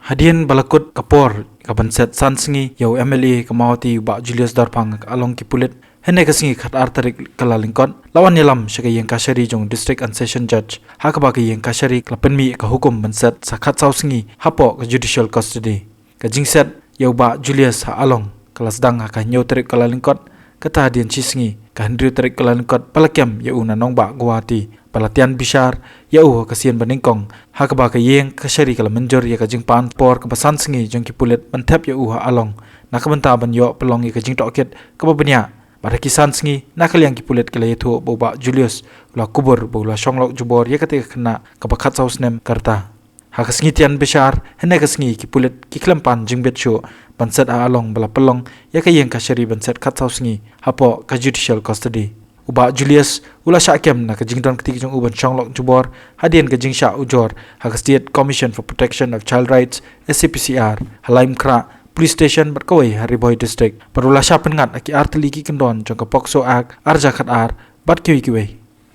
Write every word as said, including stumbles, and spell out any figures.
Hadien ba la kut ka por ka ban set san sngi ïa u M L A ka Mawhati u Bah Julius Darphang ha Along ki pulit, hynne ka sngi khatar tarik Kyllalyngkot la wan ïalam sha ka ïing kashari jong u District and Session Judge, ha kaba ka ïing kashari ka la pynmih ka hukum ban set sa khatsaw sngi hapoh ka judicial custody. Ka jingset ïa u Bah Julius ha Along ka la sdang ha ka hynñiew tarik Kyllalyngkot, kata hadien shi sngi ka hynriew tarik Kyllalyngkot ba la kem ïa u na nongbah Guwahati, ba la tian bishar ïa u ha ka sien banyngkong, ha kaba ka ïing kashari ka la mynjur ïa ka jingpan por kaba san sngi jong ki pulit ban thep ïa u ha Along, na ka bynta ban ïoh pynlong ïa ka jingtohkit kaba bniah. Bad ha ki san sngi, na ka liang ki pulit ki la ïathuh ba u Bah Julius u la kubur ba u la shong lok jubor ïa katei ka khynnah kaba khatsaw snem ka rta. Ha ka sngi tian bishar, hynne ka sngi ki pulit ki khlem pan jingbit shuh ban set ha Along, ba la pynlong ïa ka ïing kashari ban set khatsaw sngi hapoh ka judicial custody. U Bah Julius u la shah kem na ka jingdon kti jong u ban shong lok jubor hadien ka jingshah ujor ha ka State Commission for Protection of Child Rights, S C P C R, ha Laitumkhrah Police Station bad kawei ha Ri Bhoi District. Bad u la shah pynngat ha ki artylli ki kyndon jong ka POCSO Act ar hajar khatar bad kiwei kiwei.